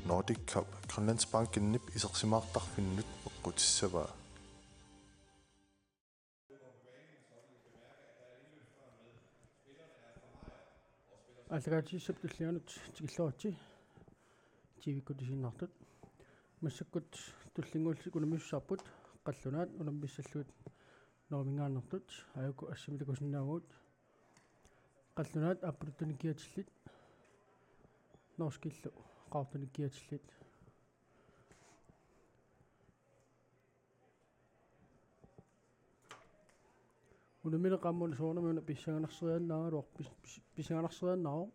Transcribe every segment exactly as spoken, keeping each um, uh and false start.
Nordic Cup Grønlandsbankenip isersimaartarfinnut peqqutissavaa. Aallakaatitsissap tullianut tikilluaritsi T V-kkut isiginnaartut. Massakkut tullinnguullutik unammissapput, qallunaat unammissallugit Norgeminngaanneertut, aajuku assimik takusinnaavagut. Qallunaat aappaluttunik kiatillit, norskillu qaqortunik kiatillit. Unammineq aamma una soorunami una pissanganarsiinnaa-, pis-, pis-, pissanganarsiinnaa-,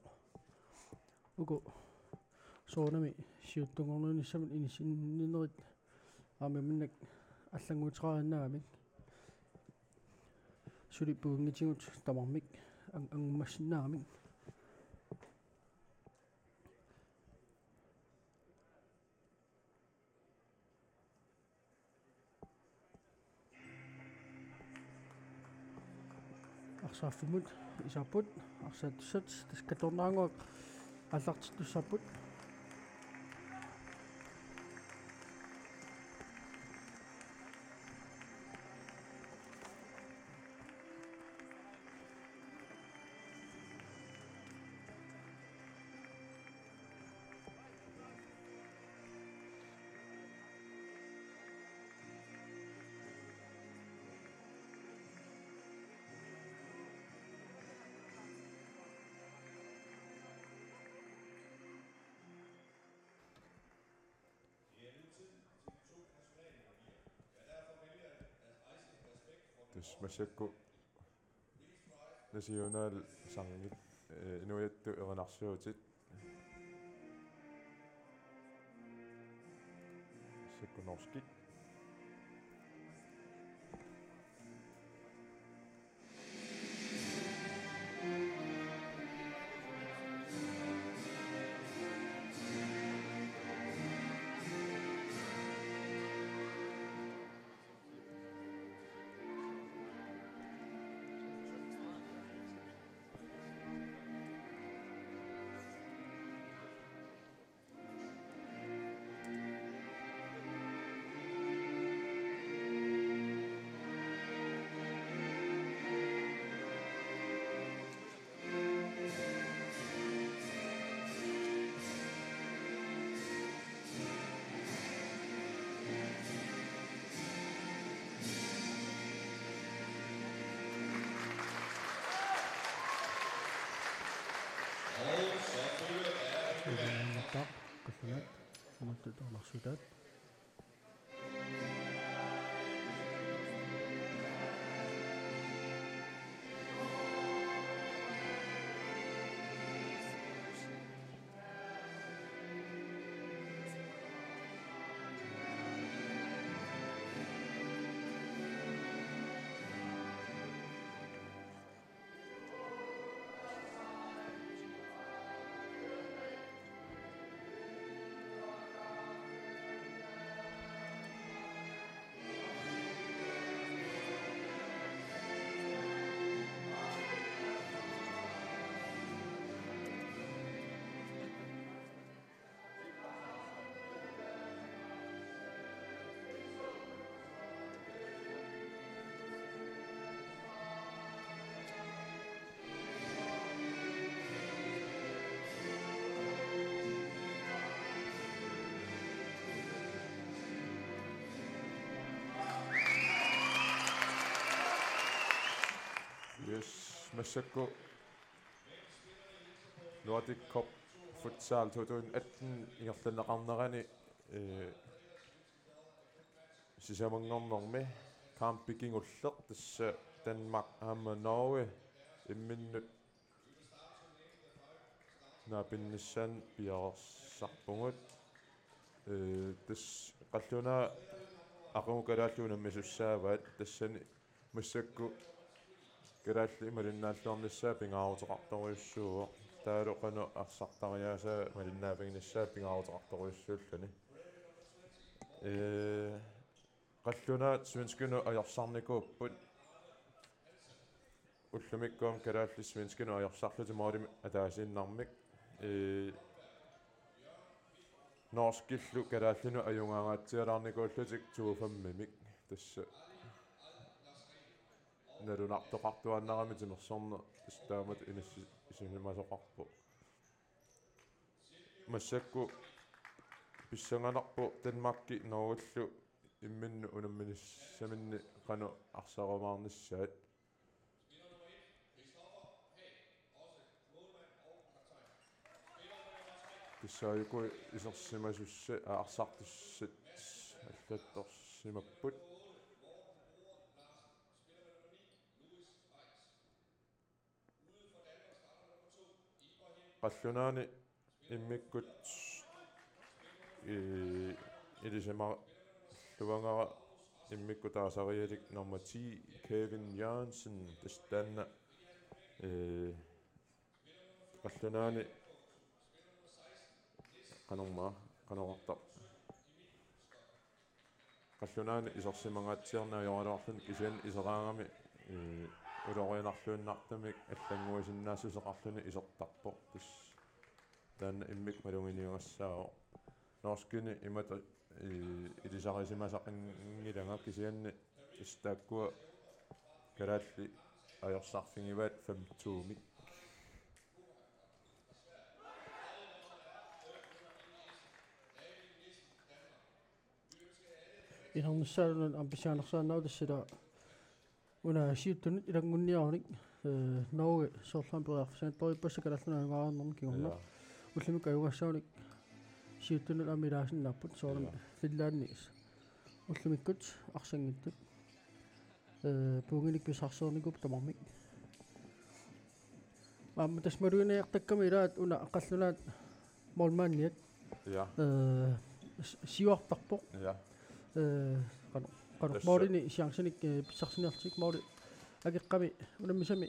uku soorunami siuttunngorniunnissamut inissinnerit aamma imannak allannguuteqariinnaagamik. Suli puinngitigut tamarmik ang-, angummassinnaagamik. Arsaaffimmut isaapput, arsaattussat, tassa kattornaannguaq aallartittussaapput. Tassa massakkut nationalsangit, eh, inuiattut erinarsuutit. Massakkut norskit. Uunnaaq, qallunaat, unattut tuunarsutaat. Yes, massakkut Nordic Cup Futsal to tusind atten ingerlanneqarnerani, eh, sisamanngornermi kampi kingulleq, tassa Danmark aamma Norge imminnut naapinnissaanut piareersarpugut. Ee, tassa qallunaat aqagu kalaallit unammisussaavaat, tassani massakkut kalaallit malinnaalluarnissaat pingaaruteqartorujussuuvoq. Taavalu qanoq arsartariaasaa malinnaaviginissaa pingaaruteqartorujussuulluni. Ee, qallunaat svenskinut ajorsarnikuupput. Ullumikkut aamma kalaallit svenskinut ajorsarlutik målimik ataasiinnarmik. Ee, Norskillu kalaallinut ajugaangaatsialaarnikuullutik to fem-imik. Tassa nalunartoqartuaannarami timersorneq tassa taamatut inissi-, inissisimasoqarpoq. Massakkut pissanganarpoq Danmarki Norgellu imminnut unamminissaminni qanoq arsarumaarnissaat. Kissaajuku isersimasussat, aa, arsartussat allattorsimapput. Qallunaani immikkut i-, ilisimalluagara immikkut taasarialik nummer ti, Kevin Jørgensen, tassa taanna, ee, qallunaani qanormaa, qanoqarta-, qallunaani isersimangaatsiarneq ajoraluarluni kisianni iseraangami, ee, ulorianarluinnartumik allannguisinnaassuseqarluni isertarpoq. Tassa taanna immikkut maluginiagassaavoq. Norskini imatut, ee, ilisarisimasaqanngilanga kisianni tassa taakkua kalaallit ajorsarfigivaat fem to-mik. Inernissaanut aamma pissanganarsaannaavoq tassa ila una siuttunut ilanngunniarunik, ee, Norge soorlu aamma periarfissanngitsorujuppassi kalaallinut ajugaarnermi kingorna. Ja. Ullumikkut ajugassaanik siuttunut aamma ilaasinnaapput soorunami. Ja. Finlandi ullumikkut arsanngitsut. Ee, puunginik pissarsiornikuupput tamarmik. Aamma tassa maluginiartakkami ilaat una qallunaat målmandiat. Ja. Ee, s-, siuartarpoq. Ja. Ee, qano-, qano-, tassa målini chancinik, ee, pissarsiniarlutik måli akeqqami unammisami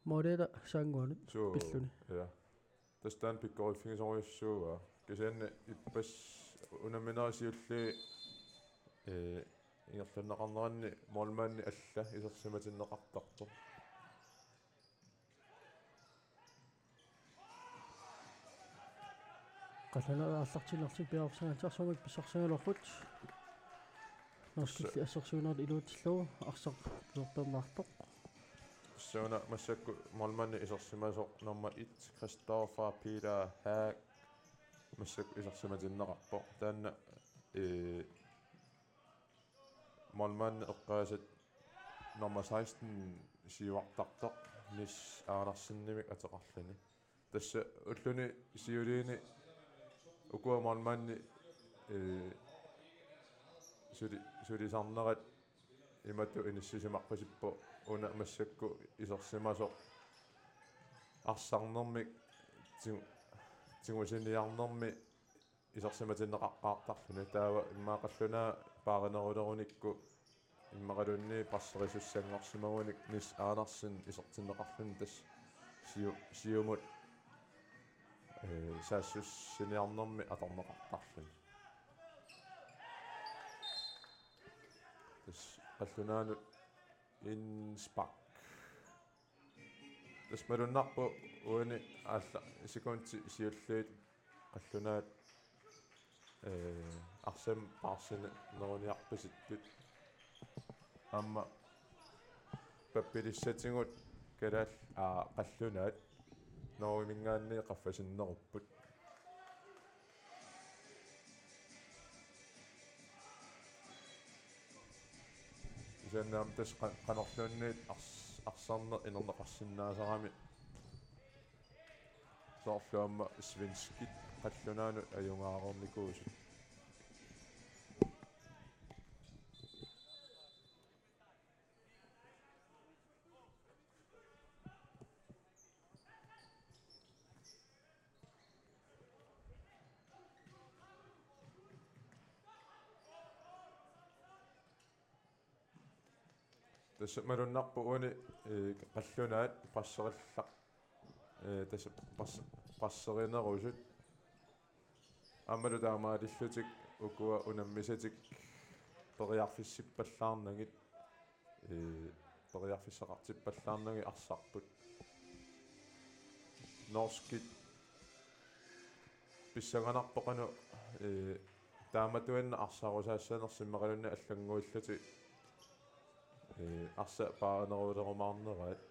måliata saannguanut. Suu, pilluni. Ja. Tassa taanna pikkoriffigisorujussuuaa. Kisianni ippassaq unamminerit siulliit, ee, ingerlanneqarneranni målmandi alla isersimatinneqartarpoq. Qallunaat aallartinneqarlutik periarfissanngaatsiarsuarmik pissarsigaluarput. Norskilli assersuinerat iluatsillugu arsaq pisortarneqartoq. Tassa una massakkut målmandi isersimasoq nummer et, Christoffer Peter Haag, massakkut isersimatinneqarpoq. Taanna, ee, målmandi eqqaasat nummer seksten siuartartoq Nis Andersenimik ateqarluni. Tassa ulluni siuliini ukua målmandi, ee, suli-, sulisarnerat imatut inissisimaqqisippoq una massakkut isersimasoq arsarnermik tigu-, tigusiniarnermi isersimatinneqaqqaartarluni. Taava immaqa qallunaat paarinerulerunikku immaqaluunniit presserisussanngorsimagunik Nis Andersen isertinneqarluni tassa siu-, siumut, ee, saassussiniarnermi atorneqartarluni. Tassa qallunaanut indspark. Tassa malunnarpoq uani aalla sekundit siulliit qallunaat, ee, arsamik paarsineruniarpasittut. Aamma pappilissatigut kalaallit, aa, qallunaat Norgeminngaanniit qaffasinnerupput. Kisianni aamma tassa qa-, qanorluunniit ars-, arsarneq inerneqarsinnaasarami. Soorlu aamma svenskit qallunaanut ajugaareernikuusut. Tassa malunnarpoq uani, ee, qallunaat presserillaq, ee, tassa pres-, presserinerusut. Aammalu taamaalillutik ukua unammisatik periarfissippallaarnagit, ee, periarfissaqartippallaarnagit arsarput. Norskit Pissanganarpoq qanoq, ee, taamatuinnaq arsarusaassanersoq immaqaluunniit allannguillutik, ee, arsaq paarinerulerumaarneraat.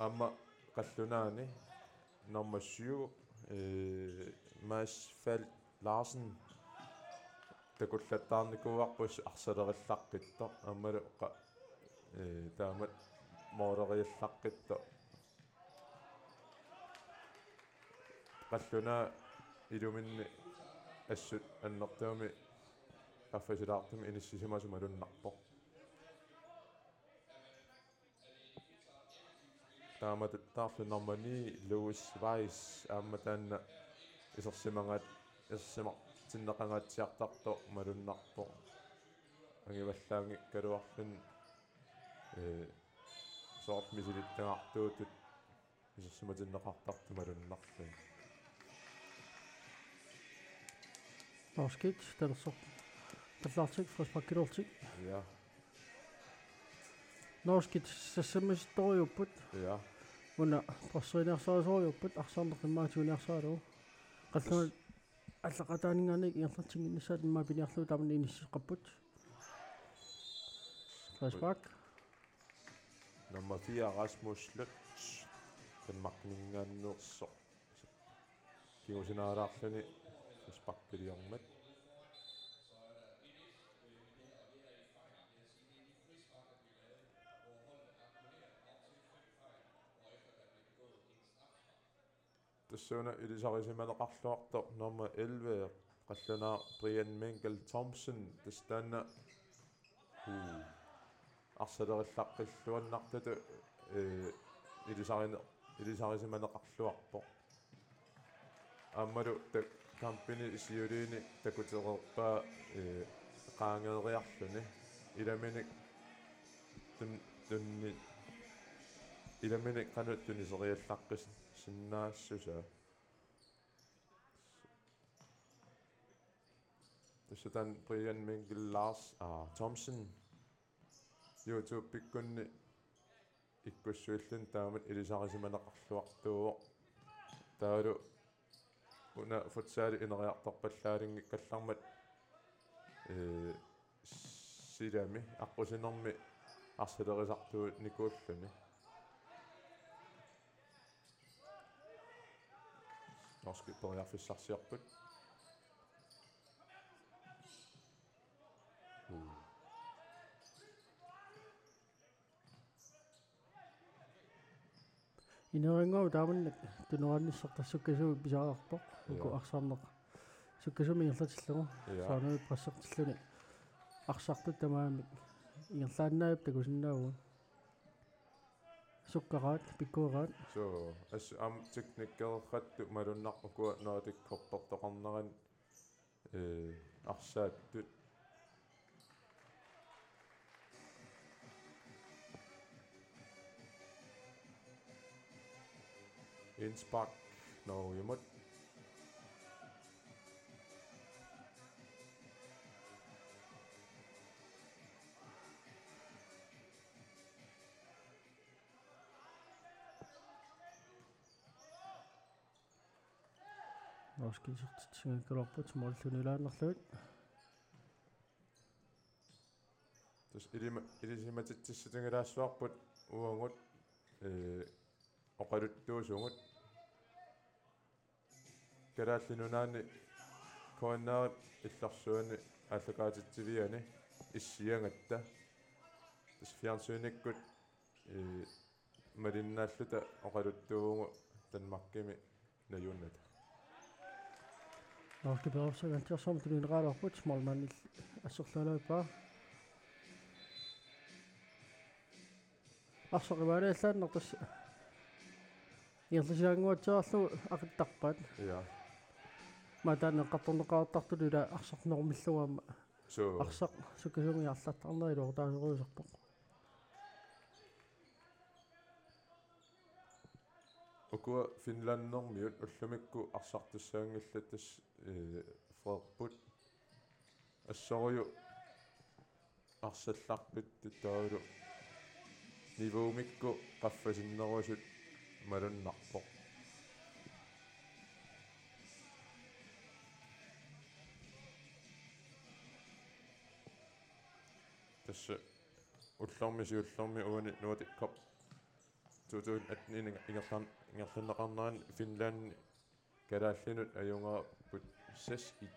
Aamma qallunaani nummer syv, ee, Mads Falk Larsen, takullattaarnikuuarput arsalerillaqqittoq, aammalu qa-, ee, taamatut mooleriallaqqittoq. Qallunaat iluminni assut annertuumik qaffasilaartumik inissisimasoq malunnarpoq. Taamatuttaarlu nummer ni, Louis Weiss, aamma taanna isersimagaat-, isersimartinneqangaatsiartartoq malunnarpoq. Angivallaanngikkaluarluni, ee, soorlu misilittagartuutut isersimatinneqartartut malunnarluni. Norskit, talersoq. Tallaartik, frisparkiluartik. Ja. Norskit sassammisittorujuupput. Ja. Una presseriniarsarisorujuupput, arsarneq immaqa tiguniarsaralugu. Qallunaat allaqataaninngaanniit ingerlatsinnginnissaat immaqa piniarlugu tamanna inissiseqarput. Frispark. Nummer fire, Rasmus Lynch. Danmarkiminngaanneersoq. Kingusinaalaarluni frisparkiliormat. Tassuuna ilisarisimaneqarluartoq nummer elleve, qallunaaq Brian Mengel Thomsen, tassa taanna, uu, arsalerillaqqilluinnartutut, ee, ilisarine-, ilisarisimaneqarluarpoq. Aammalu tak-, kampini siuliini takutereerpaa, ee, qaangeeriarluni. Ilaminik tun-, tunni-, ilaminik qanoq tuniseriallaqqissinnaassusaa. Tassa taanna Brian Mengel Lars, aa, Thomsen. YouTube-ikkunni ikkussuilluni taamatut ilisarisimaneqarluartuuvoq. Taavalu una futsali ineriartorpallaaliinngikkallarmat, ee, silami aqqusinermi arsalerisartuunikuulluni. Norskit periarfissarsiorput. Uu. Ineriartornikuuvoq taamannak tunoraannissaq, tassa sukkasuumik pisariaqarpoq. Uku, ja, arsarneq sukkasuumik ingerlatillugu. Ja. Soorunami pressertilluni arsartut tamarmik ingerlaannaapput takusinnaavugut. Sukkaraat, pikkoraat. So, assut aamma teknikkereertut malunnarpoq, ukua Nordic Cup-ertoqarnerani, ee, arsaattut. Indspark Norgemut. Norskit isertitsissutigigaluarput målillu ilaannarlugit. Tassa ilima-, ilisimatitsissutigilaassavarput uagut, ee, oqaluttuusugut. Kalaallit Nunaanni K N R-ip illersuani aallakaatitsiviani issiagatta. Tassa fjernsynikkut, ee, malinnaalluta oqaluttuuvugut Danmarkimi najunnata. Norskit periarfissaq kanttiorsuarmut tunineqaraluarput, målmandillu asserlualaarpaa. Arsaq imaaliallaannaq tassa ingerlasilaannguatsiarlugu aqittarpaat. Ja. Maani taanna eqqartorneqartartut ila arsaq normillugu aamma. So. Arsaq sukkasuumik arlaartarnera iluaqutaasorujussuusarpoq. Ukua finlandermiut ullumikkut arsartussaanngillat tassa, ee, freerput. Assorujuk arsallarpittut taavalu niveaumikkut qaffasinnerusut malunnarpoq. Tassa ullormi siullermi uani Nordic Cup to tusind atten inger-, ingerlan-, ingerlanneqarnerani Finland kalaallinut ajugaapput seks et.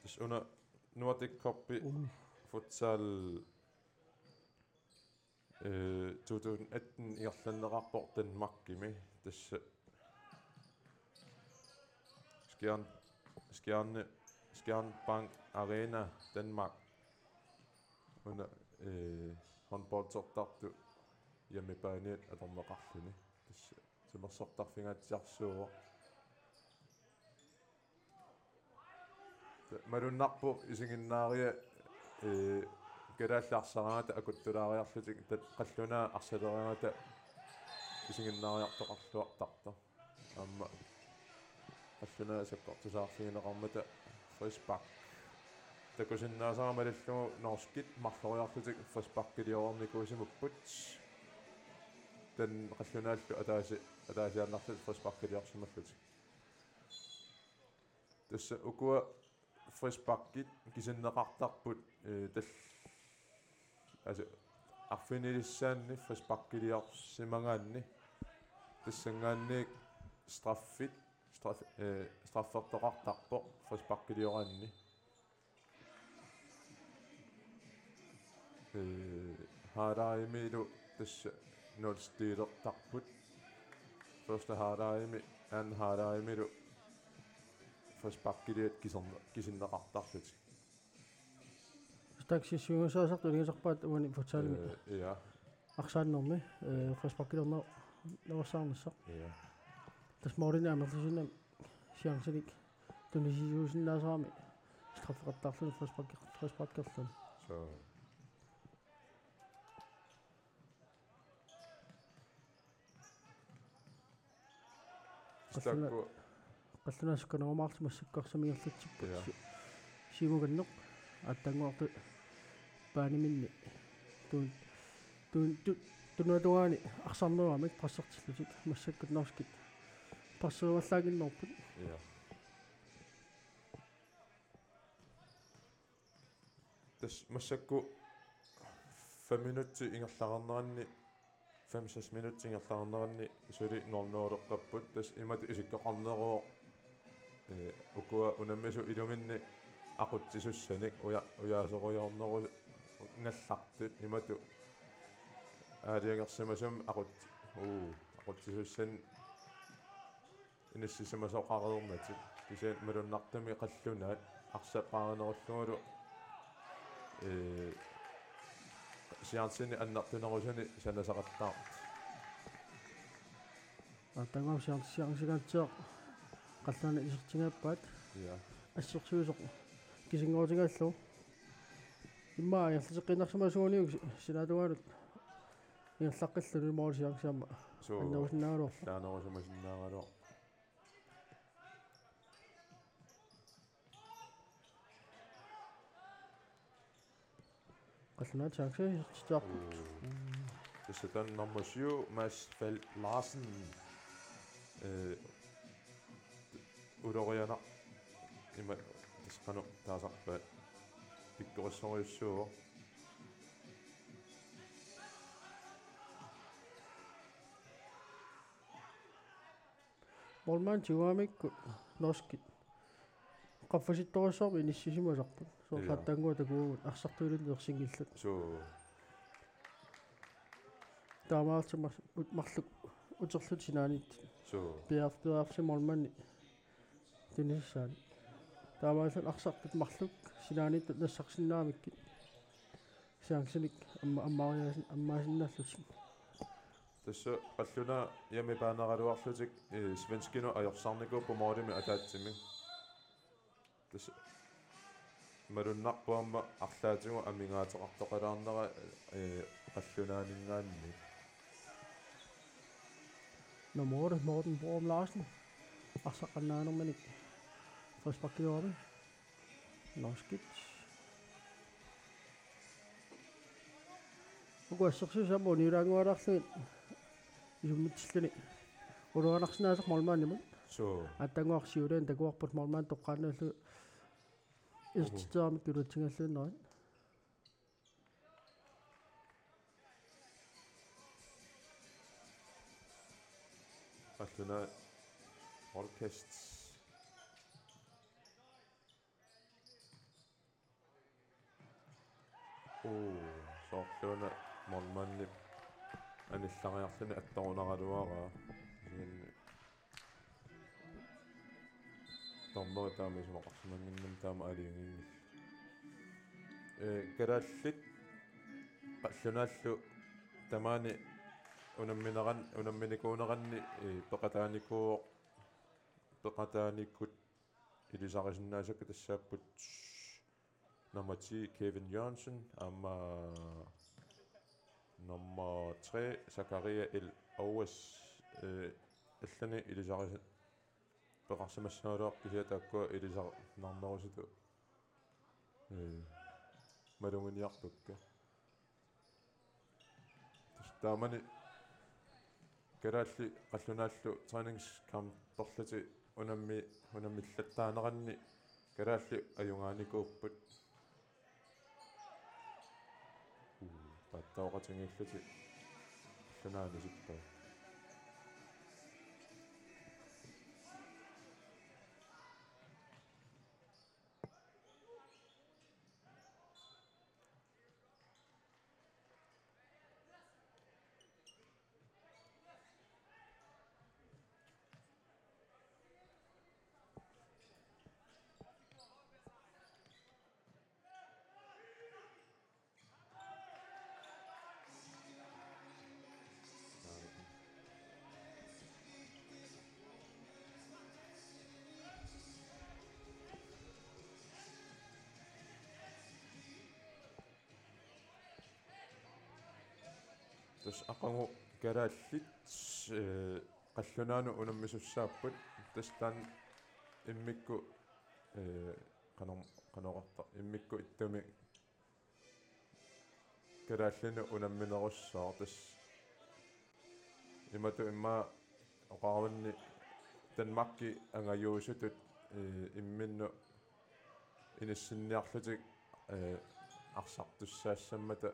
Tassa una Nordic Cup-i futsal eh, to tusind atten ingerlanneqarpoq Danmarkimi. Tassa Skjern-, Skjerne-, Skjernbank Arena, Danmark. Una eh, håndboldertartut hjemmebaneat atorneqarluni. Tassa timersortarfigaatsiarsuuvoq. Malunnarpoq isiginnaaria, eh, kalaallit arsaraangata akuttulaariarlutik, tat-, qallunaat arsaleriarluta isiginnaariartoqarluartartoq. Aamma qallunaat sakkortusaarfigineqarmata frispark takusinnaasara malillugu norskit marloriarlutik frisparkiliornikuusimapput. Taanna qallunaallu ataasi-, ataasiaannarlutik frisparkiliorsimallutik. Tassa ukua frisparkit kisinneqartarput, eh, tal-, altså, arfinilissaanni frisparkiliorsimagaanni tassanngaanniit straffit, straff-, eh, straffertoqartarpoq frisparkilioraanni. Eh, halvlegimilu tassa nulstillertarput. Første halvlegimi, anden halvlegimilu frisparkiliat kiserne-, kisinneqartarlutik. Taksissuugasaasartut iligisarpaat uani futsalimi. Eh, ja. Arsaannermi, eh, frisparkiliorneq navarsaarnissaq. Ja. Tassa målinik amerlasuunermi chancinik tunisisuusinnaasarami straffeqattaarluni frispark-, frisparkerluni. Så. Qallunaat, qallunaat sukkanerumaarlutik massakkut arsamik ingerlatsipput. Ja. Si-, siumukanneq aatsannguartut baneminni tuun-, tuun-, tu-, tunuatungaani arsarnerugamik pressertillutik massakkut norskit presserivallaannginnerput. Ja. Tassa massakkut fem minutsit ingerlareerneranni, fem seks minutsit ingerlareerneranni suli nul nul-eqqapput, tassa imatut isikkoqarneruvoq, eh, ukua unammisut iluminni aqutsisussanik uja-, ujaaserujoornerugallartut imatut aalajangersimasumik aqut-, uu, aqutsisussanik inissisimasoqareernatik. Kisianni malunnartumik qallunaat arsaq paarinerullugulu, ee, chancini annertunerusuni sanasaqattaartut. Aatsannguaq chance-, chancigaatsiaq qallunaanit isertigaappaat. Ja. Assersuisoq kisinngootigaallu. Immaqa ingerlateqqiinnarsimasuuguniuk si-, sinaatungaanut ingerlaqqilluni målchancit aamma. Suu. Annerusinnaagaluarpoq. Allaanerusimasinnaagaluarpoq. Qallunaat chance isertitsisarput. Uu. Tassa taanna nummer syv, Mads Falk Larsen. Eh, ulorianaq. Ima tassa qanoq taasarpaat. Pikkorissorujussuuvoq. Målmandip tiguamikkut norskit qaffasittorujussuarmik inissisimasarput. Soorlu, ja, aatsannguaq takuagut arsartuulinni ersinngillat. Suu. Taamaattumik mar-, ut-, marluk uterlutik sinaaniittut. Suu. Piaartuaarsi målmandi tunisissaani. Taamaalilluni arsartut marluk sinaaniittut nassarsinnaamikkit. Chancinik amma-, ammaariaasin-, ammaasinnaallutik. Tassa qallunaat hjemmebaneraluarlutik, eh, svenskinut ajorsarnikuupput målimik ataatsimik. Tassa malunnarpoq aamma arlaatigut amigaateqartoqalaarnera, eh, qallunaaninngaanniit. Nummer otte, Morten Borum Larsen. Arsaq annaanermini frisparkiuarami. Norskit. Uku assersuutit aamma uniulaanngualaarlugit isummitsilluni. Uluanarsinnaasaq målmandimut. Suu. Attannguaq siuliani takuarput målmandi toqqaannaallugu. Uhu. Isertitseramik iluatsinngilluinnarlugu. Qallunaat Wildcats. Uu, soorluuna målmandip anillariarluni attorunaraluaraa. Kisianni dommeri taama isumaqarsimannginnami taama aalajangiinngillat. Ee, kalaallit qallunaallu tamaani unammineran-, unamminikuuneranni, ee, peqataanikuuvoq, peqataanikut ilisarisinnaasakka tassaapput nummer ti Kevin Jørgensen, aamma nummer tre Zakaria L. Owes, ee, allanik ilisarisin-, peqarsimassagaluarput kisianni taakkua ilisarnarnerusutut, ee, maluginiarpakka. Tassa taamani kalaallit qallunaallu træningscamperlutik unammi-, unammillattaaneranni kalaallit ajugaanikuupput. Uu, paattaoqatigiillutik qallunaanut isippai. Tassa aqagu kalaallit, ee, qallunaanut unammisussaapput. Tassa taanna immikkut, ee, qano-, qanoq oqarta, immikkut ittumik kalaallinut unamminerussaaq tassa. Imatut immaqa oqarunni Danmarkip angajuusutut, ee, imminnut inissinniarlutik, ee, arsartussaassammata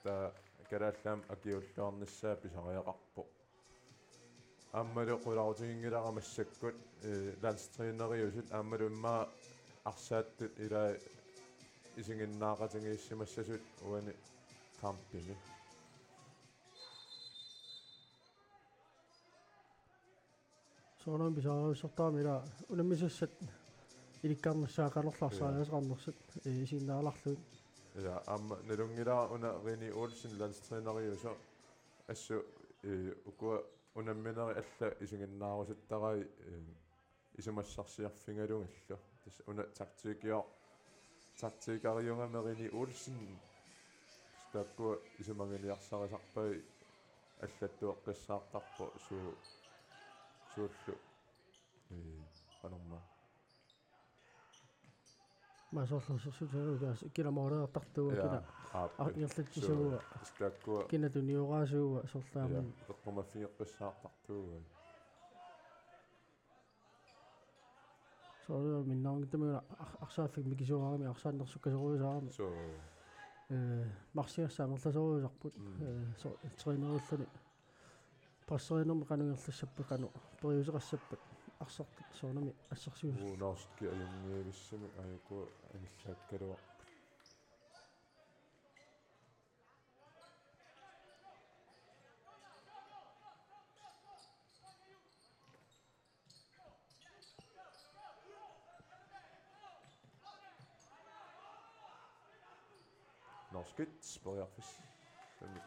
taava Kalaallit Nunaanni akiuulluarnissaa pisariaqarpoq. Aammalu qularutiginngilara massakkut, ee, landstræneriusut aammalu immaqa arsaattut ilai isiginnaaqatigiissimassasut uani kampimi. Soorunami pisariussortarami ila unammisussat ilikkarnissaat qanorlu arsariaaseqarnersut, ee, isiginnaarlugit. Ja, aamma nalunngilara una René Olsen landstræneriusoq assut, ee, ukua unamminerit allat isiginnaarusuttarai, ee, isumassarsiorfigalugillu. Tassa una taktiker-, taktikeriugami René Olsen. Tassa taakkua isumaginiarsarisarpai allattueqqissaartarpoq suu-, suullu. Ee, qanormaa. Masoorlu sirsuusalugas kina mooriartartuuvoq, ja, kina aap, a-, ingerlatsisuuvoq. Suu, tassa taakkua. Kina tunioraasuuvoq soorlu aamma. Ja, eqqumaffigeqqissaartartuuvoq. Soorlu minnerunngitsumik ar-, arsaaffimmik mikisuarami arsaanneq sukkasorusaarami. Suu. Ee, marsigassat amerlasoorujussuusarput. Mm. Ee, so-, trænerulluni. Presserinermi qanoq ingerlassapput, qanoq periuseqassappat arsartut, soorunami assersuus. Uu, norskit ajunngivissamik aajuku anillaakkaluarput. Norskit periarfissamik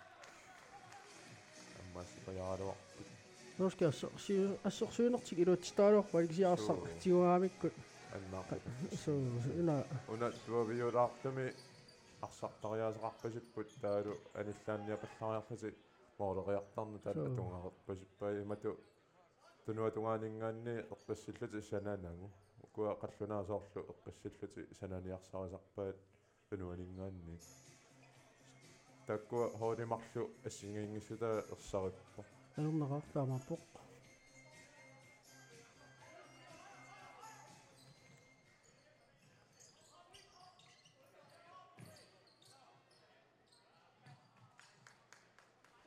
ammaassipajaraluarput. Norskit assersu-, assersuinertik iluatsitaraluarput, kisianni arsaq, suu, tigugaangakkit. Annaaqqa. Suu, una. Una tuaviulaartumi arsartariaaseqarpasipput taavalu anillaanniapallariarlutik mooleriartarneq taanna, suu, tungaarpasippai imatut. tunuatungaaninngaanniit eqqissillutik sananagu. Ukua qallunaat soorlu eqqissillutik sananiarsarisarpaat tunuaninngaanniit. Taakkua holdit marluk assigiinngissutaat ersarippoq. Ajornaqaaq, taamaappoq.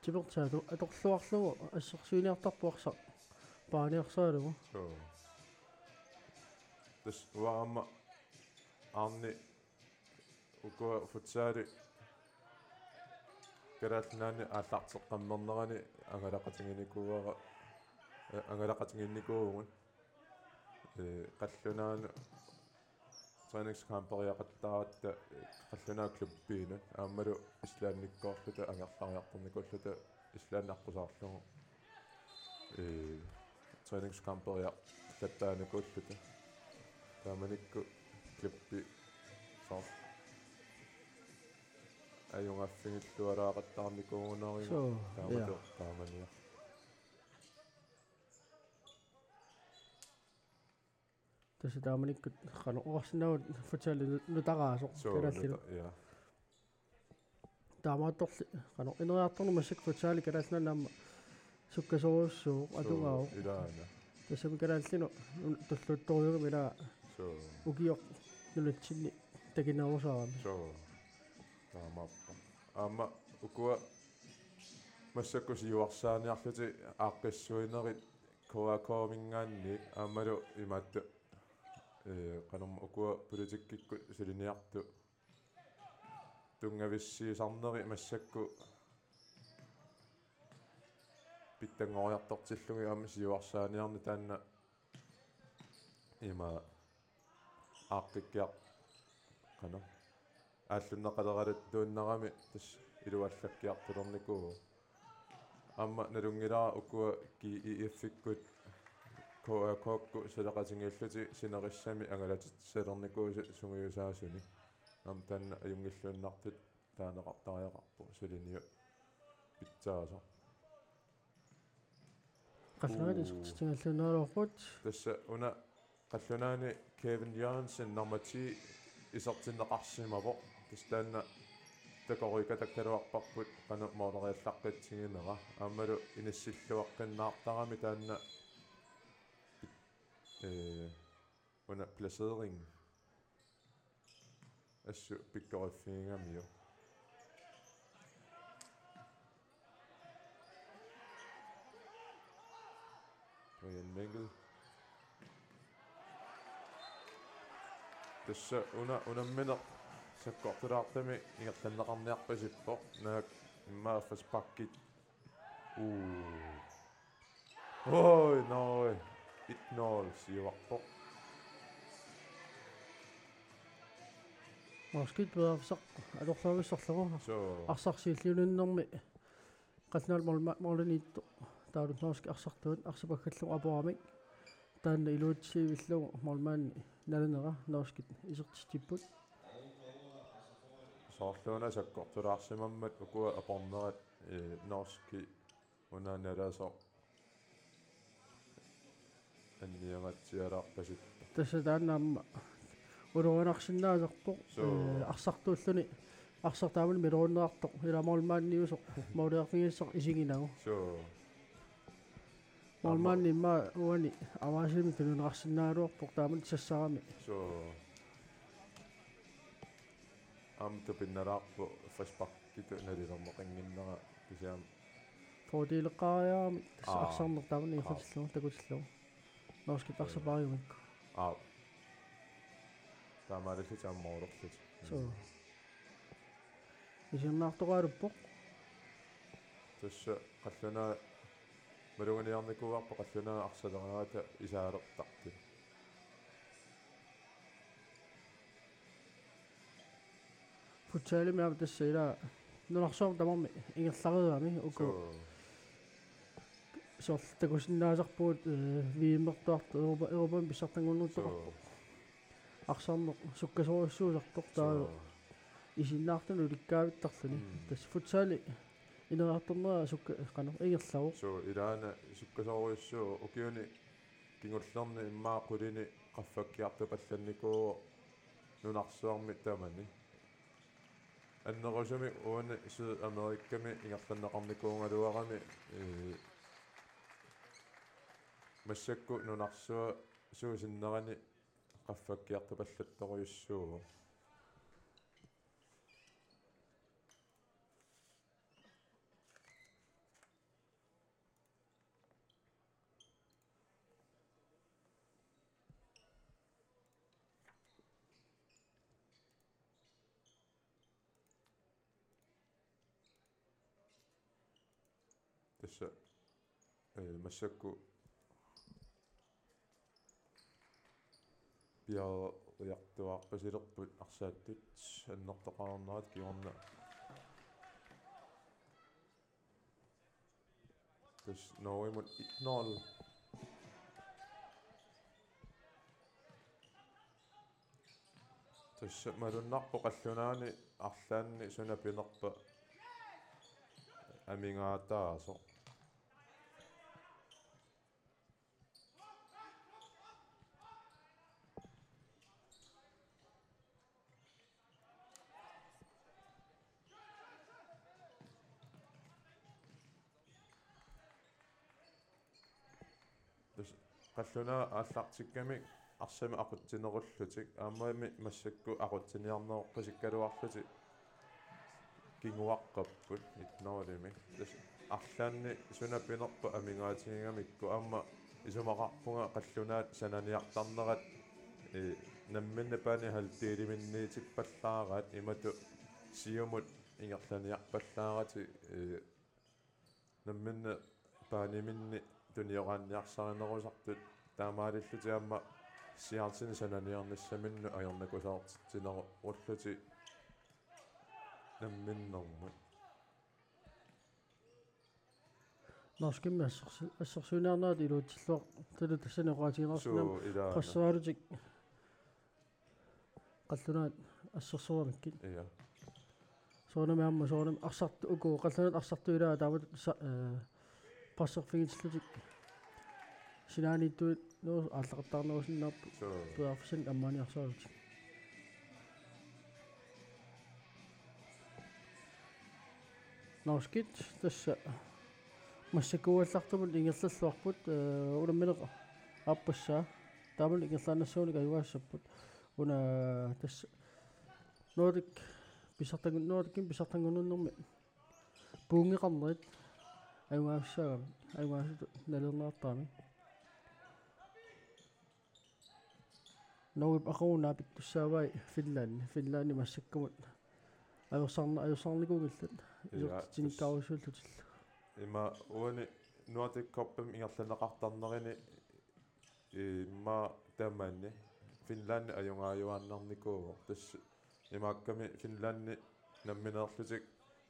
Tipertaa atorluarlugu assersuiniartarpoq arsaq paaniarsaralugu. Suu. Tassa uanga aamma Arne, ukua futsali Kalaallit Nunaanni aallarteqqammernerani angalaqatiginikuuara, eh, angalaqatiginnikuuvugut. Ee, qallunaanut træningscamperiaqattaaratta, ee, qallunaat klubbiinut aammalu Islandikkoorluta angerlariartornikuulluta, Island aqqusaarlugu. Ee, træningscamperiarlattaarnikuulluta. Taamanikkut klubbi soorlu ajugaaffigilaaraaqattaarnikuugunarpoq. Suu, taamatut, ja. Taamaniaq. Tassa taamanikkut qanoq oqarsinnaavunga futsali nu-, nutaraasoq. Suu, kalaallinut. Nuta-, ja. Taamaattorli qanoq ineriartorneq massakkut futsali Kalaallit Nunaanni aamma sukkasoorujussuuvoq. Suu, atugaavoq. Ilaana. Tassami kalaallinut un-, tulluuttorujuugami ilaa. Suu. Ukioq nunatsinni takinerusaarami. Suu. Taamaappoq. Aamma ukua massakkut siuarsaaniarlutik aaqqissuinerit K A K-minngaanniit aammalu imaattoq, ee, qanormaa ukua politikkikkut suliniartut tunngavissiisarneri massakkut pitsanngoriartortillugit aamma siuarsaaniarneq taanna ima aaqqikkiar-, qanoq, aallunneqalerattuinnarami tassa iluallakkiartulernikuuvoq. Aamma nalunngilara ukua G E F-ikkut K A K-kkut suleqatigiillutik sinerissami angalatitsalernikuusugut sungiusaasunik. Aamma taanna ajunngilluinnartutut taaneqartariaqarpoq suliniut pitsaasoq. Qallunaat Uu. Isertitsigalluinnaraluarput. Tassa una qallunaani Kevin Jørgensen nummer ti isertinneqarsimavoq. Tassa taanna takorikatakkaluarparput qanoq mooleriallaqqitsiginera. Aammalu inissilluaqqinnaartarami taanna, ee, una placering. Assut pikkoriffigigamikku. Brian Winkel. Tassa una, unammineq sakkortulaartumik ingerlanneqarniarpasippoq. Naak immaqa frisparkit. Uu. Oi, noi. Et nul siuarpoq. Norskit periarfissaq atorluarujussuarlugu. Suu. Arsaq siulliunermi. Qallunaat målma-, målimiittoq. Taavalu norskit arsartuat arsaq paggallugu apuramik. Taanna iluatsivillugu målmandi nalunera norskit isertitsipput. Soorluuna sakkortulaarsimammat ukua apornerat, ee, norskit una nalasoq anniangatsialaarpasippoq. Tassa taanna aamma ulorianarsinnaasarpoq. Suu. Ee, arsartuulluni arsaq taamani milorineqartoq ilaa målmandiusoq måleriarfigisassaq isiginagu. Suu. Målmandi immaqa uani avaasimi tunineqarsinnaagaluarpoq taamani sassarami. Suu. Aamma tupinnalaarpoq frisparkitut nalilerneqannginnera kisianni. Fordeleqariarami tassa Aa. Arsarneq taamani Aa. Iqatillugu takutillugu. Norskit arsaq paariumikku. Aa. Taamaalillutik aamma målerlutik. Suu. Isiginnaartoqarpoq. Tassa qallunaat maluginiarnikuuarput qallunaat arsaleraangata isaalertartut. Futsalimi aamma tassa ilaa nunarsuarmi tamarmi ingerlareerami uku. Suu. Soorlu takusinnaasarpugut, ee, V M-ertuartut Europa, Europami pissartanngornertut. Suu. Arsarneq sukkasoorujussuusartoq taava. Suu. Isiginnaartunut ulikkaavittarluni. Mm. Tassa futsali Ineriartornera sukka-, qanoq ingerlavoq. Suu, ilaana sukkasoorujussuuvoq, ukiuni kingullerni immaqa qulini qaffakkiartupallannikuuvoq nunarsuarmi tamani. Annerusumik uani Sydamerikami ingerlanneqarnikuugaluarami, ee, massakkut nunarsuaq suut sinnerani qaffakkiartupallattorujussuuvoq. Tassa, ee, massakkut piareersilerput arsaattut annertoqarnerata kingorna. Tassa Norgemut et nul. Tassa malunnarpoq qallunaani arlaanni suna pinerpa amigaataasoq. Tassa qallunaat aallartikkamik arsamik aqutsinerullutik, aammami massakkut aqutsiniarnerulerusikkaluarlutik kinguaqqapput et nul-imi. Tassa arlaanni suna pinerpa amigaatigigamikku aamma isumaqarpunga qallunaat sananiartarnerat, ee, namminneq banehalvdeliminniitippallaaraat imatut siumut ingerlaniarpallaaratik, ee, namminneq baneminni tunioraanniarsarinerusartut, taamaalillutik aamma siaartinik sananiarnissaminnut ajornakusoortitsinerullutik namminnermut. Norskimmi assersu-, assersuiniarnerat iluatsilluartutut tassani oqaatigineqarsinnaammat. Suu, ilaana. Qassuaalutik qallunaat assersuinikkit. Ja. Soorunami aamma, soorunami arsart-, uku qallunaat arsartuut ilaat taamatut sa-, ee, presserfigitillutik sinaaniittuut nuu aallaqattaarnerusinnaapput. Suu. Periarfissanik ammaaniarsaralutik. Norskit tassa massakkuugallartumut ingerlalluarput, ee, unammineq aappassaa. Taamani ingerlaannassagunik ajugaassapput. Una tassa Nordic pissartangun-, Nordicimi pissartanngornermi puunngeqarnerit ajugaassaagami, ajugaasutut nalilerneqartaramik. Norgep aqagu naapittussaavai Finlandi. Finlandi massakkumut ajorsarna-, ajorsarinikuunngillat. Ja, isertitsinikkaarujussuullutillu. Ima uani Nordic Cupimi ingerlanneqartarnerini immaqa tamani Finlandi ajugaajuaannarnikuuvoq. Tassa imaakkami Finlandi nammineerlutik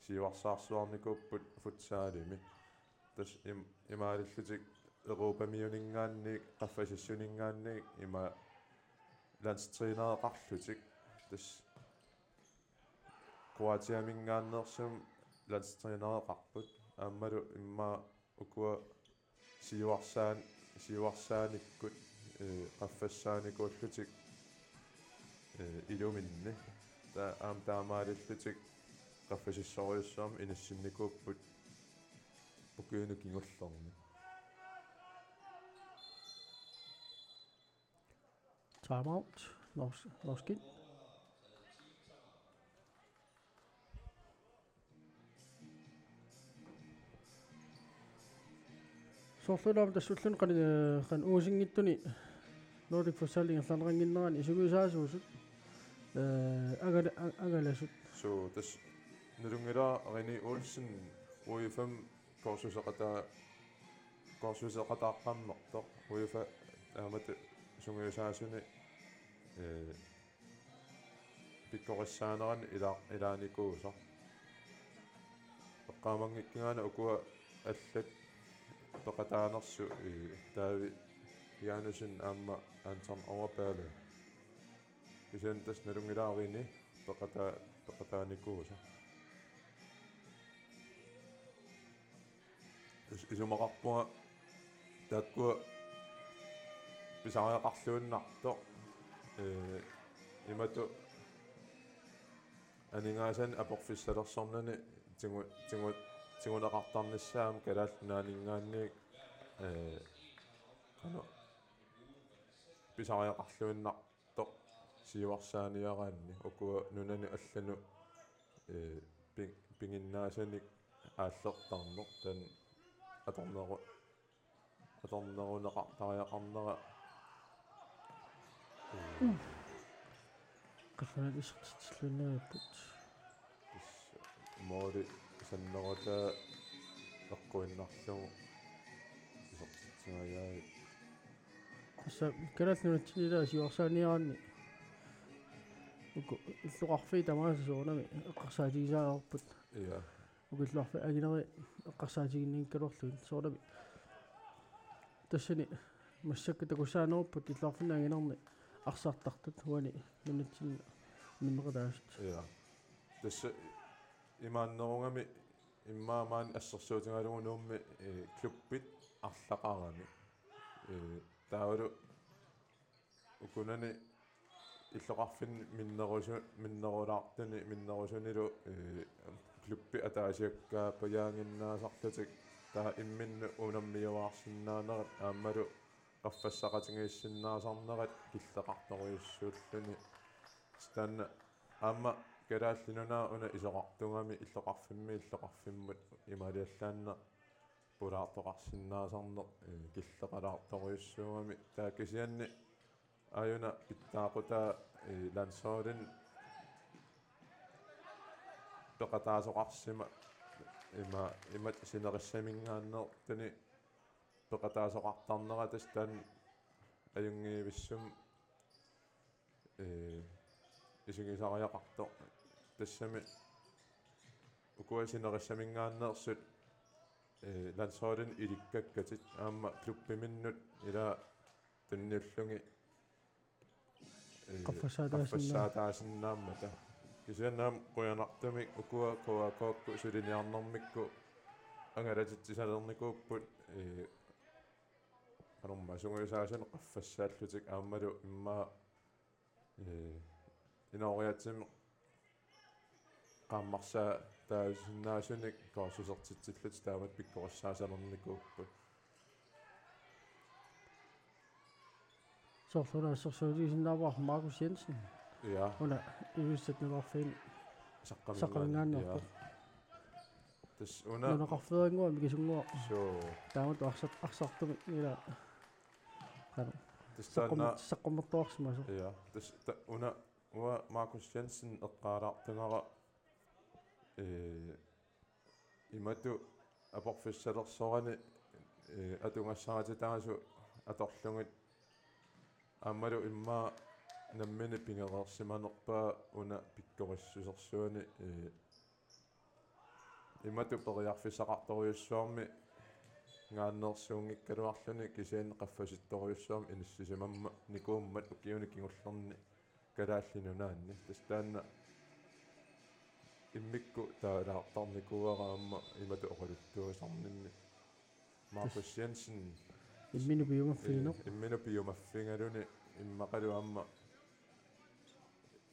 siuarsaarsuarnikuupput futsalimi. Tassa im-, imaalillutik Europamiuninngaanniit, qaffasissuninngaanniit ima landstrænereqarlutik. Tassa Kroatiaminngaanneersumik landstrænereqarput. Aammalu immaqa ukua siuarsaan-, siuarsaanikkut, ee, qaffassaanikuullutik, ee, iluminni. Ta-, aamma taamaalillutik qaffasissorujussuarmik inissinnikuupput ukiuni kingullerni. Timeout. Nors-, Norskit. Soorlu ilaama tassulluni qani-, ee, qanoq uusinngitsuni Nordic Futsal ingerlanneqannginnerani isumiusaasuusut, ee, angala-, a-, angalasut. Suu, tassa nalunngilara René Olsen U F M-mi kursuseqataa-, kursuseqataaqqammersoq U F A taamatut sungiusaasuni, ee, pikkorissaanerani ila-, ilaanikuusoq. Eqqaamanngikkigaanni ukua allat peqataanersut, ee, David Janussen aamma Anton Overballe. Kisianni tassa nalunngilara René peqataa-, peqataanikuusoq. Is-, isumaqarpunga taakku pisariaqarluinnartoq, ee, imatut aningaasanik aporfissalersornani tigu-, tigu-, tiguneqartarnissaa aamma Kalaallit Nunaanninngaanniit, ee, qanoq pisariaqarluinnartoq siuarsaaniaraanni ukua nunanut allanut, ee, pi-, piginnaasanik aallertarneq taanna atorneru-, atorneruneqartariaqarnera. Ee, Qaffanat isertitsilluinnarput. Tassa mooli sannerutaa eqquinnarlugu isertitsingajaavit. Tassa Kalaallit Nunatsinni ilaa siuarsaaniaraanni uku illoqarfiit tamaasa soorunami eqqarsaatigisaareerput. Ja. Uku illoqarfiit anginerit eqqarsaatiginninngikkaluarlugit soorunami. Tassani massakkut takussaanerupput illoqarfinni anginerni arsartartut uani nunatsinni minneqataasut. Ja. Tassa imaannerugami immaqa maani assersuutigalugu Nuummi, ee, klubbit arlaqarami. Ee, taavalu ukunani illoqarfinni minnerusu-, minnerulaartuni, minnerusunilu, ee, klubbit ataasiakkaapajaaginnaasarlutik taava imminnut unammiuaarsinnaanerat aammalu qaffassaqatigiissinnaasarnerat killeqartorujussuulluni. Taanna aamma Kalaallit Nunaat una isoqartugami illoqarfimmi illoqarfimmut imaaliallaannaq pulaartoqarsinnaasarneq, ee, killeqalaartorujussuugami. Taava kisianni aajuna pitsaaqutaa, ee, landsholdinik peqataasoqarsima ima, imatut sinerissaminngaanneertuni peqataasoqartarnera tassa taanna ajunngivissumik, ee, isigisariaqartoq. Tassami ukua sinerissaminngaanneersut, ee, landsholdinik ilikkakkatit aamma klubbiminnut ilaa tunniullugit, ee, Qaffassaataasinnaa-, qaffassaataasinnaammata. Kisianni aamma qujanartumik ukua K A K-kkut suliniarnermikkut angalatitsisarnikuupput, ee, qanormaa sungiusaasunik qaffassaallutik aammalu immaqa, ee, inooriaatsimik qaammarsaataasinnaasunik kursusertitsillutik taamatut pikkorissaasalernikuupput. Soorlu una assersuutigisinnaavara Markus Jensen. Ja. Una Ilulissat nunaqarfiit Saqqaminngaanneerpoq. Saqqaminngaanneerpoq. Ja. Tassa una. Nunaqarfeerinnguaq mikisunnguaq. Suu. Taamatut arsart-, arsartumik ilaa. Qanoq. Tassa taanna. Saqqummer-, saqqummertuarsimasoq. Ja. Tassa ta-, una, uanga Markus Jensen eqqaalaartugara, ee, imatut aporfissalersorani, ee, atugassarititaasut atorlugit aammalu immaqa nammineq pigereersimanerpaa una pikkorissusersuani, ee, imatut periarfissaqartorujussuarmik ngaanneersuunngikkaluarluni kisianni qaffasittorujussuarmik inissisimannikuummat ukiuni kingullerni Kalaallit Nunaanni. Tassa taanna immikkut taalaartarnikuuara aamma imatut oqaluttuusarninni. Markus Jensen. Imminut piumaffigineq. Ee, imminut piumaffigaluni immaqalu aamma,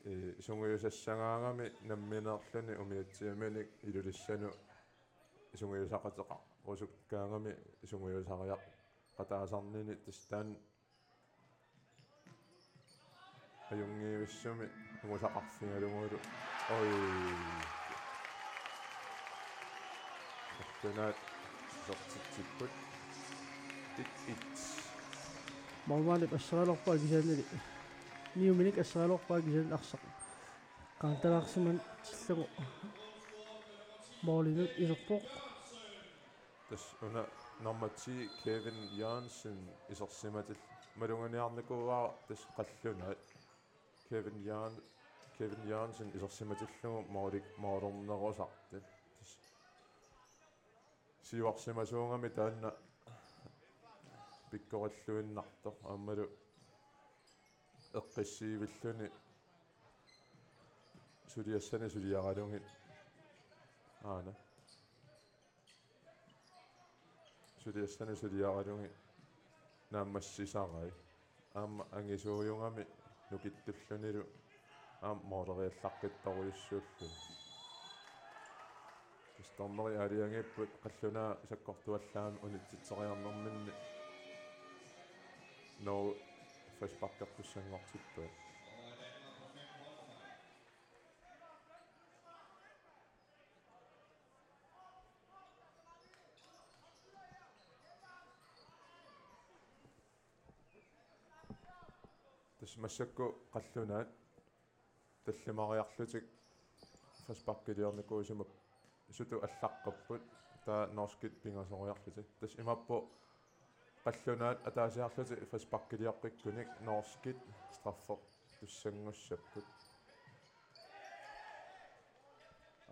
ee, sungiusassagaangami nammineerluni umiatsiaminik Ilulissanut sungiusaqateqarusukkaangami sungiusariaqataasarnini tassa taanna ajunngivissumik umusaqarfigalugulu. Oj. Qallunaat isertitsipput. Et et. Målmandip asseraluarpaa kisiannili. Niuminik asseraluarpaa kisiannili arsaq qaantallaarsimatillugu målinut iserpoq. Tassa una nummer ti Kevin Jørgensen isersimatillugu malugiarnikuuara tassa qallunaat. Kevin Jørgen-, Kevin Jørgensen isersimatillugu måli-, målernerusartoq. Tassa siuarsimasuugami taanna pikkorilluinnartoq aammalu eqqissiivilluni suliassani suliaralugit. Aana. suliassani suliaralugit naammassisarai. Aamma angisuujugami nukittullunilu aamma mooleriallaqqittorujussuullugu. Tassa dommeri aalajangiipput qallunaat sakkortuallaamik unitsitseriarnerminni Norge frisparkertussanngortippaat. Tassa massakkut qallunaat tallimariarlutik frisparkiliornikuusimapput, sutut allaqqapput, taava norskit pingasoriarlutik. Tassa imaappoq qallunaat ataasiarlutik frisparkilioqqikkunik norskit straffertussanngussapput.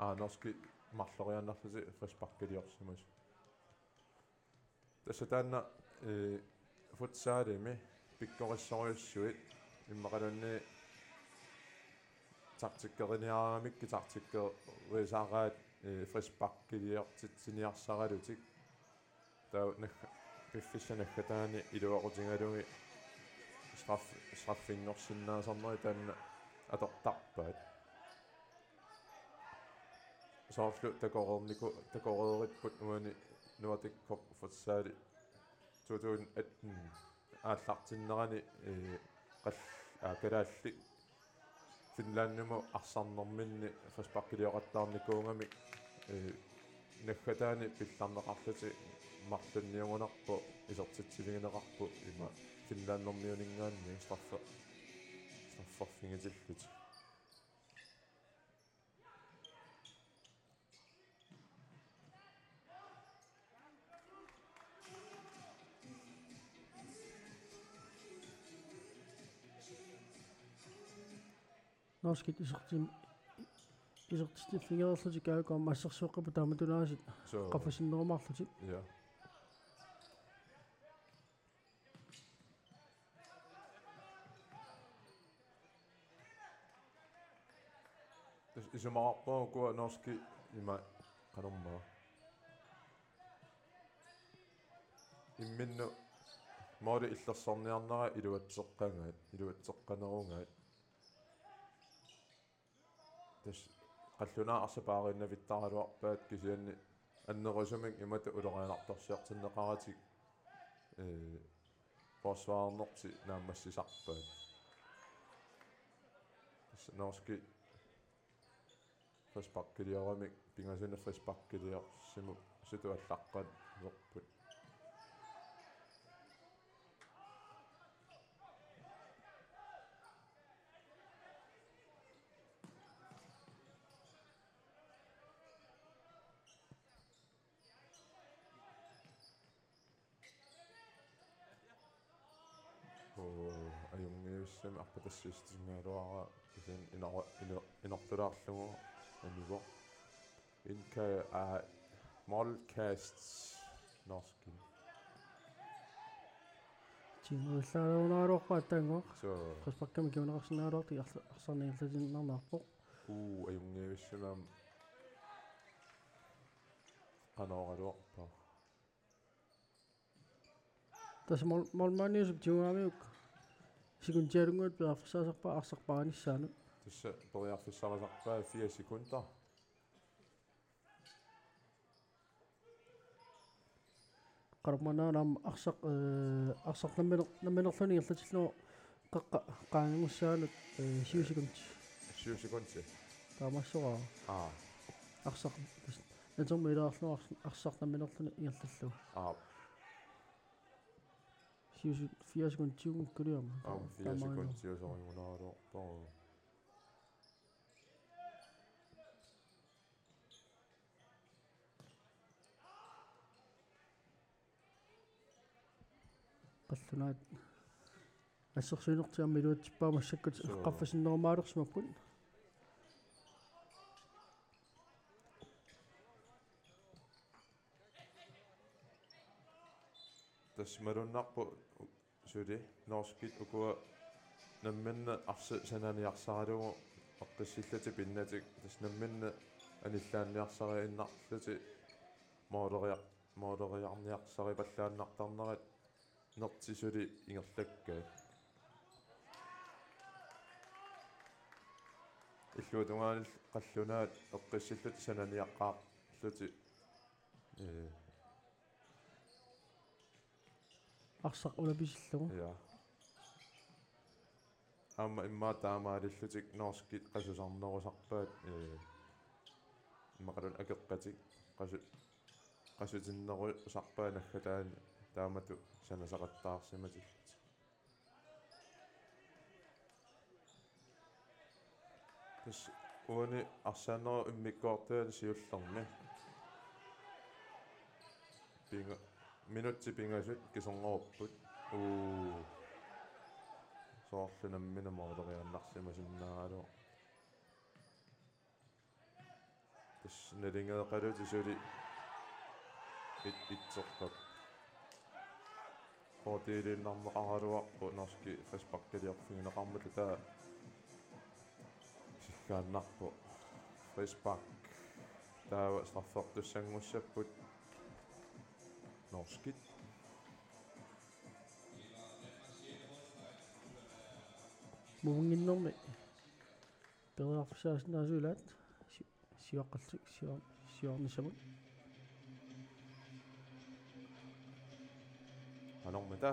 Aa, norskit marloriaannarlutik frisparkiliorsimasut. Tassa taanna, eh, futsalimi pikkorissorujussuit immaqaluunniit taktikkeriniaramikku taktikkerisaraat, eh, frisparkiliortitsiniarsaralutik. Taava nagg-, piffissap naggataani iluaqutigalugu straff-, straffinngorsinnaasarnerit taanna atortarpaat. Soorlu takoreerniku-, takoreeripput uani Nordic Cup Futsal to tusind atten aallartinnerani, eh, qal-, aa, kalaallit Finlandimut arsarnerminni frisparkilioqattaarnikuugamik, eh, naggataani pillarneqarlutik marlunniugunarpoq isertitsivigineqarpoq ima Finlandermiuninngaanniit straffe-, strafferfigitillutik. Norskit isertim-, isertitsiffigereerlutik A Y K aamma assersueqqipput taamatut aasiit. Suu. Qaffasinnerumaarlutik. Ja. Tassa isumaqarpunga ukua norskit ima qanormaa. Imminnut mooli illersorniarnerat iluatseqqagaat, iluatseqqanerugaat. Tassa qallunaat arsaq paariinnavittaraluarpaat kisianni annerusumik imatut ulorianartorsiortinneqaratik, eh, forsvarernertik naammassisarpaat. Tassa norskit frisparkilioramik pingasunik frisparkiliorsimapput, sutut allaqqalerput. Oo, ajunngivissamik arpatassiissutigigaluarpara kisianni inor-, inor-, inortulaarlugu anivoq. Indka-, aa, målkast norskin. Timuillaarunaruarpaa taanngua. Suu. Frisparkimik kinguneqarsinnaagaluartoq arsa-, arsarneq ingerlatiinnarniarpoq. Uu, ajunngivissamik aamma qanooraluarpara. Tassa mål-, målmandiusup tigugaangamik sekundialunnguit periarfissarisarpaa arsaq paanissaanut. Tassa periarfissarisarpaa fire sekunder. Qanormaanna aamma arsaq, eh, arsaq namminer-, namminerluni ingerlatillugu qeqqa qaangiussaanut, eh, syv sekundi. Syv sekundi. Taamaassoraa. Aa. Arsaq, tassa, natermi ilaarlugu ars-, arsaq namminerluni ingerlallugu. Aa. Syv sek-, fire sekundiunngikkuniarmi. Aa, fire taamaana. Sekundiusorujunaarpoq. Qallunaat assersuinertik aamma iluatsippaa massakkut. Suu. Qaffasinnerumaalersimapput. Tassa malunnarpoq suli norskit ukua namminneq arsaq sananiarsaralugu eqqissillutik pinnatik, tassa namminneq anillaanniarsariinnarlutik mooleriar-, måleriarniarsaripallaannartarnerat nertik suli ingerlakkaat. Illuatungaani qallunaat eqqissillutik sananiaqqaarlutik. Ee. Arsaq ulapisillugu. Ja. Aamma immaqa taamaalillutik norskit qasusarnerusarpaat, ee, immaqaluunniit akeqqatik qasu-, qasutinnerusarpaat naggataani taamatut sanasaqattaarsimatillutik. Tassa uani arsaannerup immikkoortuani siullermi. Pinga-, minutsit pingasut kisernerupput. Uu. Soorlu nammineq måleriaannarsimasinnaagaluaq. Tassa nalingeeqalutik suli it-, itseqqap. Fordeliinnarneqaraluarpoq norskit frisparkiliorfigineqarmata, taava siggaannarpoq. Frispark. Taava straffertussanngussapput norskit. Muunginnermi. Periarfissaasinnaasut ilaat si-, siuaqqallutik siu-, siuarnissamut. Qanormita?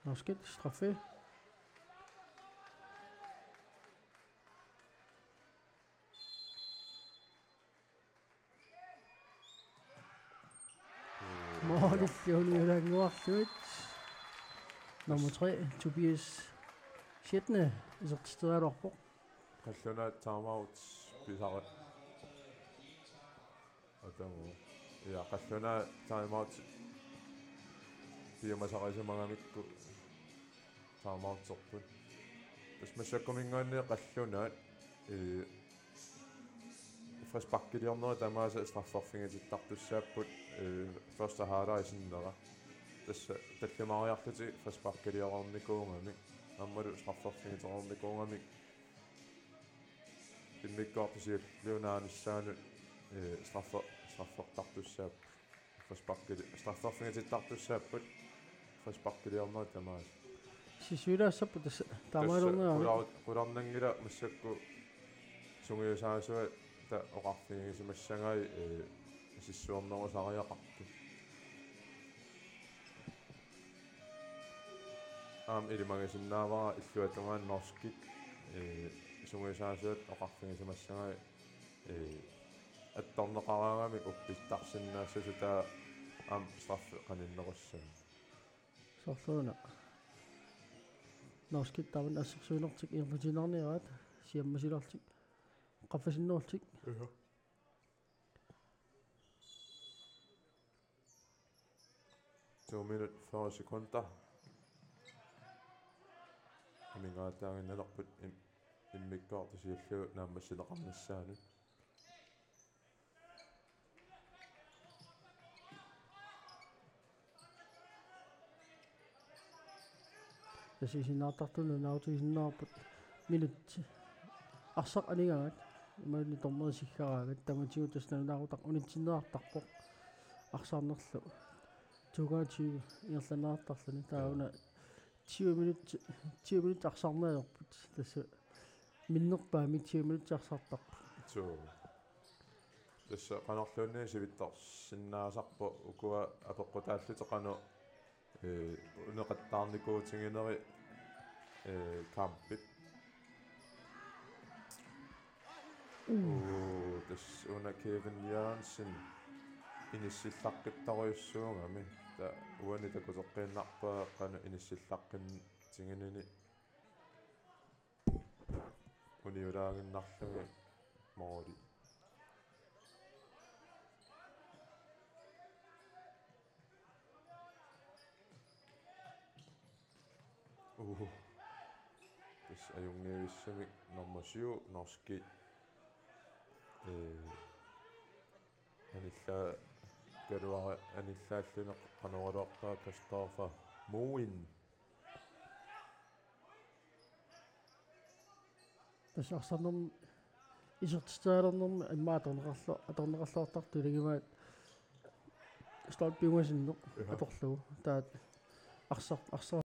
Norskeq straffe. Målillu uniulaannguarluit. Nummer tre, Tobias Schetne, isertitseriaraluarpoq. Qallunaat timeout pisara. Atagu. Ja, qallunaat timeout piumasarisimagamikku timeouterput. Tassa massakkuminngaanniit qallunaat, ee, frisparkiliornerit tamaasa strafferfigitittartussaapput, ee, første halvleg sinnera. Tassa tallimaariarlutik frisparkilioreernikuugamik aammalu strafferfigitereernikuugamik. Immikkoortut siulliunaanissaanut, ee, straffe-, straffertartussaapput. Frisparkili-, strafferfigitittartussaapput. Frisparkiliornerit tamaasa. Sissuilaassapput tassa taamaalorneq. Tassa qular-, qularnanngilaq massakkut sungiusaasuata oqarfigisimassagai, ee, sissuernerusariaqartut. Aamma ilimagisinnaavara illuatungaani norskit, ee, sungiusaasuata oqarfigisimassagai, ee, attorneqaraangamik uppittarsinnaassasut, taava aamma straffe qaninnerussagami. Soorluuna. Norskit tamanna assersuinertik ingerlatiinnarniaraat siammasilerlutik. Qaffasinnerullutik. Ja. To minut fyrre sekunder. Amigaataaginnalerput im-, immikkoortut siulliit naammassineqarnissaanut. Tassa isinnaartartunut nalunaarutigisinnaavarput minut arsaq anigaangat imaluunniit dommeri siggaraangat, tamatigut tassa nalunaarutaq unitsinneqartarpoq arsaarnerlu. Toogtyve ingerlanneqartarluni, taava una tyve minut, tyve minut arsaarneq ajorput. Tassa minnerpaamik tyve minut arsaartarput. Suu. Tassa qanorluunniit sivitsorsinnaasarpoq ukua apeqqutaallutik qanoq, ee, uneqattaarnikuutigineri, ee, kampit. Uu, tassa una Kevin Jørgensen inissillaqqittorujussuugami. Taava uani takuteqqiinnarpaa qanoq inissillaqqintiginini. Uniulaaginnarlugit måli. Uhu. Tassa ajunngivissamik nummer syv, norskit, ee, anil-, Taava Kaluara anillaalluni qanoraluarpaa Christoffer Moen. Tassa arsarnermi isertitaalernermi immaqa atorneqarlu-, atorneqarluartartoq ilagivaat stolpiumasinneq. Aha. Atorlugu. Taava arsar-, arsar-